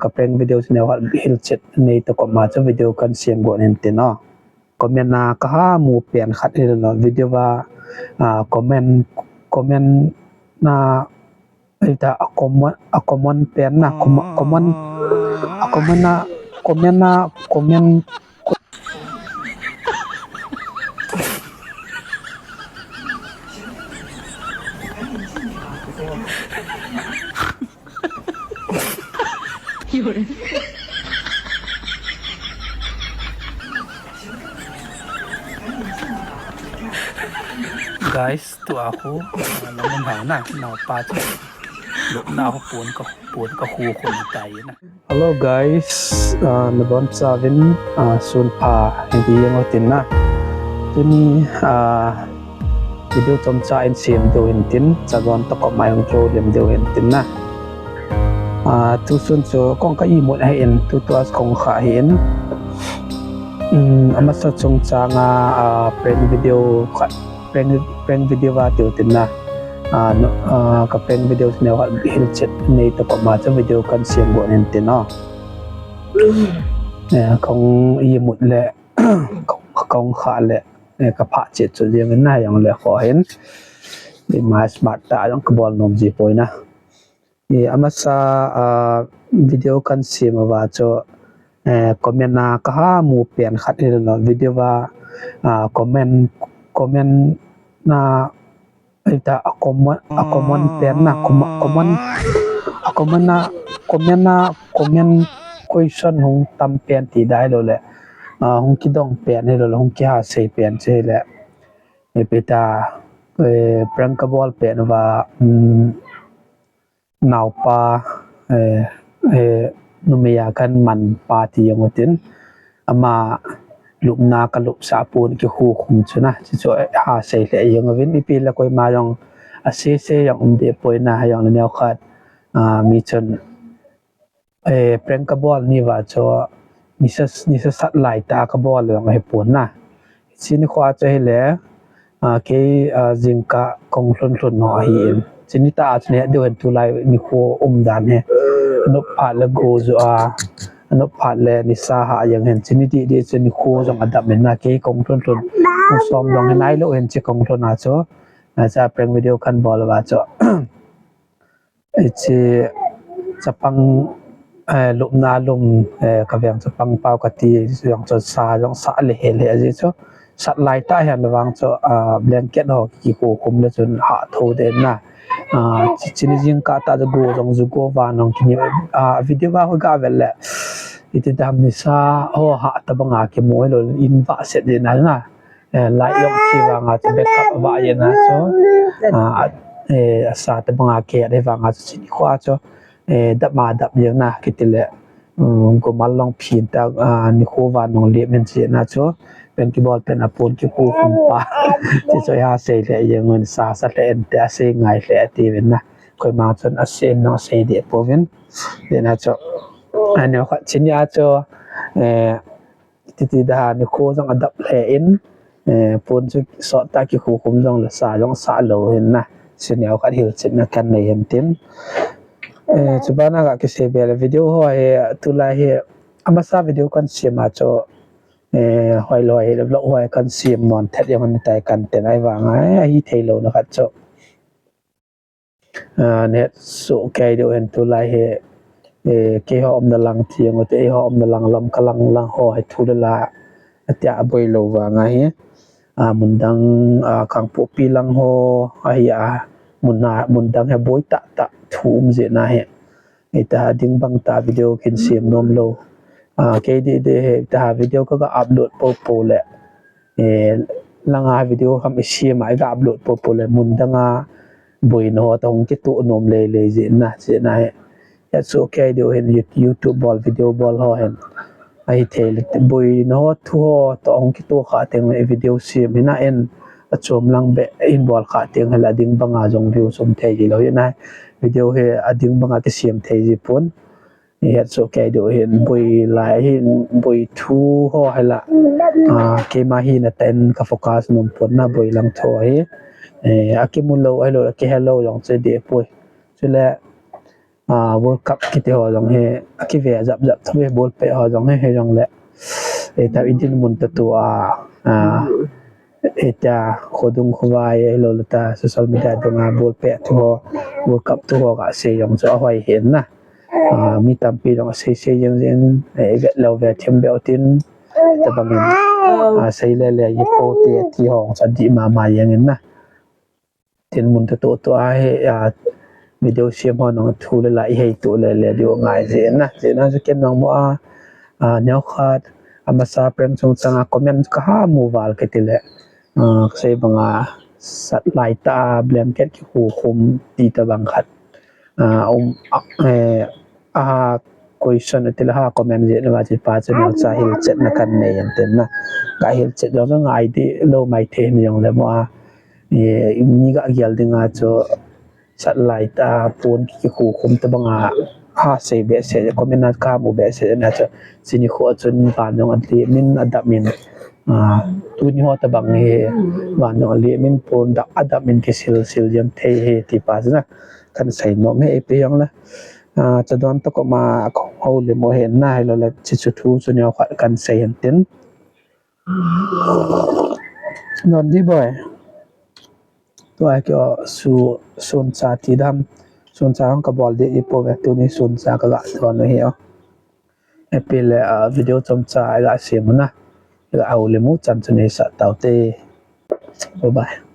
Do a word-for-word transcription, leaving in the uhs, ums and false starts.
Ka prank video chu neo khat hilchet nei tokop ma chu video kan sem got in tin o. Comment a ka ha mu pen khat hi lo, video a, a, comment, comment na, ita a comment, a comment pen na, comment, comment, a comment na, comment na, comment. Guys, tua khu, ah, namun hau na, naopa chu. Lupna khu pon ka, pon ka khu khu tai na. Hello guys, ah, nabonchauvin, ah, sunpha, hiti jeng utin na. Tuni, ah, video chomcha in sem diu hin tin, chabon tokop ma jong chu lem diu hin tin na. Ah, tusun chu kong ka imut ahin, tutua kong kha ahin. Um, amasa chungchang a, ah, prank video khat, prank, prank video va tiu tin na. Ah, no, ah, ka prank video chu neo khat hilchet nei tokop ma chu video kan sem got in tin o. Eh, kong imut le, kong, kong kha le, eh, ka pha chet chu jeng in na jong le kho hin. Ima smart tah jong ka bol nom ji poi na. Eh, amasa, ah, video kan sem uva chu, eh, comment a ka ha mu pen khat hi lo, video a, ah, comment, comment na, ita a comment, a comment pen na, comment, comment, a comment na, comment na, comment question hung tam pen ti dai lo le, ah, hung kidong pen hi lo le, hung kiha sei pen chu hi le. Ipi ta, eh, prank ka bol pen uva, um, naopa, eh, eh, numei a kan man pa ti jeng utin, ama lupna ka lupsah pon kikhu khum chu na, chuchu, eh, ha sei lheh jeng uvin, ipi le koima jong asei sei jong um deh poi na, jong le neo khat, ah, mi chun, eh, prank ka bol ni va chu, nisa, nisa sat lai tah a ka bol jong ahi pon na. Chuni khoa chu hi le, ah, kei, ah, jingkah kong lhun lhun ho ahin. Chuni tah a chu neh diu hin tulai nikho um dan hi. Anop phat le go ju a, anop phat le nisa ha jeng hin. Chuni dih dih chu nikho jong adap in na, kei kong lhun lhun. Kong som jong hi nai lo hin chi kong lhun a chu. Na cha prank video kan bol va chu. Hiche chapang, eh, lupna lum, eh, ka veng chapang pau ka ti, jong chu sa, jong sa le he le aji chu. Sat lai tah hihen vang chu, ah, blanket ho kikhu khum le chun ha tho den na. Ah, chi, chuni jingkah tah chu go jong ju go van jong kini, ah, video va ho ga vel le. Iti dam nisa ho ha tabang a kimu lo in va set den na na. Eh, light jong thi vang a chu backup va jen a chu. Ah, eh, asa tabang a ke de vang a chu chuni khoa chu. Eh, dap ma dap jeng na kiti le. Um, gomal long phin ta, ah, nikho van long lem in chi na chu. Pen kibol pen a pon kikhu khum pa. Chi chu ha sei lheh jeng un sa sa lheh in te asei ngai lheh ti uvin na. Koima chun asei in jong sei deh pouvin. Ti na chu. Aneo khat chuni a chu, eh, titi da nikho jong adap lheh in, eh, pon chu sot tah kikhu khum jong le sa jong sa lo hin na. Chuni neo khat hilchet na kan nei hin tin. Eh, chuban a ga kisei be le video ho hi tulai hi amasa video kan sem a chu, eh, hoi lo hi le vlog ho hi kan sem non thet jong ni tai kan ten ahi vang a, eh, ahi thei lo na khat chu. Ah, net su kei diu hin tulai hi, eh, keiho umna lang ti jong u te, eiho umna lang lam ka lang lang ho hi thu le la, atia aboi lo vang ahi. Ah, mun dang, ah, Kangpokpi lang ho ahi a, mun a, mun dang hi boi tah tah thu um jeh na hi. Ita ding bang ta video kin sem nom lo. Ah, kei di di hi, ita video ka ga upload po po le. Eh, langa video ham i sem a i ga upload po po le mun dang a boina ho ta hung kitoh nom lei lei jeh na, jeh na hi. Hetsoh kei diu hin You-, YouTube bol, video bol ho hin. Ahi thei le boina ho thu ho ta hung kitoh kha teng le video sem hi na in achom lang be in bol kha teng hi la ding bang a jong view som thei ji lo hi na. Video hi ading bang a kisem thei ji pon. Hetsoh kei diu hin boi lai hin boi thu ho hi la. Ah, keima hi na ten ka focus nom pon na boi lang thu hi. Eh, akimu lo ahi lo, akihe lo jong che deh poi. Chule, World Cup kiti ho jong hi akive jap jap thou ve, ball pet ho jong hi, hijongle, eh, ta idin mun tah tah a, eh, ta khodung khovai, eh, lou lou ta social media dunga ball pet thu ho, World Cup thu ho kasei jong chu ahoi hi na. Ah, mi tampi jong asei sei jing jing, eh, vet lou ve thim be utin, tabang in, ah, sei le le ye po te ti ho sa di mama jeng in na. Tin mun tah tah tah a hi, ah, video siam ho nong thu le la i hei tu le le diu ngai jin na. Jin na chu ken nong mo a, ah, neo khat, amasa peng chung chang a comment ka ha mu val kiti le. Ah, sei banga sat lai ta blanket ki hu khum ti tabang khat. Ah, um, ah, eh, a question ti le ha comment jin na ti pa chu neo cha hil chet na kan nei an tin na. Ka hil chet jong jong ai ti lo mai the ni jong le mo a. Eh, mi ga gial ding a chu sat lai ta pon ki khu khum tabang a ha sei be se comment na ka mu be se na chu sini khu chun ban jong an ti min adap min. Ah, tuni ho tabang hi ban jong an li min pon dap adap min ki sil sil jam thei hi ti pa chu na kan sei nom e pe jong la. Ah, cha don to ko ma ko ho le mo he na hi lo le chi chu thu chu neo khat kan sei an tin. Don di boy. Tua kio su sun cha ti dam. Sun cha hong ka bol di i po ve tuni sun cha ka ga don hi o. E pe le, ah, video chom cha ga siam na. Ga au le mu chan chu nei sa tau te. Bye bye.